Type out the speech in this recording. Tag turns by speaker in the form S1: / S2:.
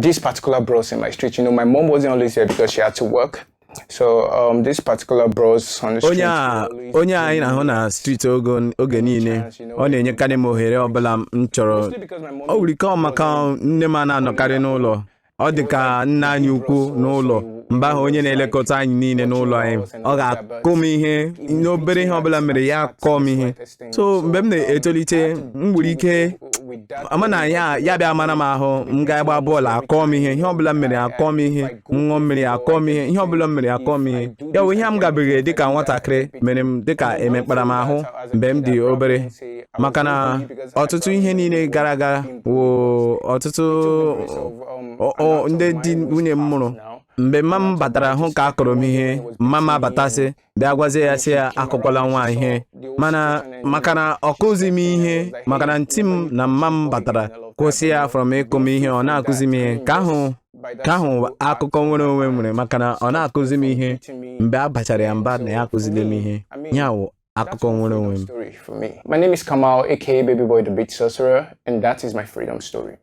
S1: This particular bros in my street, my mom wasn't always here because she had to work. So this particular bros on the street
S2: Onye a onye a anyị na-ahụ na street oge niile, ọ na-enyekarị m ohere ọbụla m chọrọ. Ọ nwere ike ọ maka nne m a na-anọkarị n'ụlọ. Ọ dị ka nna anyị ukwu n'ụlọ mgbe ahụ, onye na-elekọta anyị niile n'ụlọ anyị. Ọ ga-akụ m ihe n'obere ihe ọbụla mere, ya kọọ m ihe. So mgbe m na-etolite, m nwere ike ama na ya ya bịa mara m ahụ. M ga-agba bọọlụ, akọọ m ihe. Ihe ọbụla m mere, akọọ m ihe. M ṅụọ mmiri, akọọ m ihe. Ihe ọbụla m mere, akọọ m ihe. Ya bụ ihe m gabigara dịka nwatakịrị mere m dịka emekpara m ahụ mgbe m dị obere, maka na ọtụtụ ihe niile gara aga wụ ọtụtụ ndị di nwunye m mụrụ. Mgbe mma m batara hụ ka akụrụ m ihe, mma m abatasị bịa gwazie ya, sị ya akụkwala nwa ihe. Mana maka na ọ kụzi m ihe, maka na ntị m na mma m batara kwụsị ya from ịkụ m ihe, ọ na-akụzi m ihe. Ka ahụ akụkọ nwere onwe m nwere, maka na ọ na-akụzi m ihe mgbe a bachara ya mba na ya akụzile m ihe. Ya wụ akụkọ nwere onwe m.
S1: Story for me. My name is Kamal, aka Baby Boy the Beat Sorcerer, and that is my freedom story.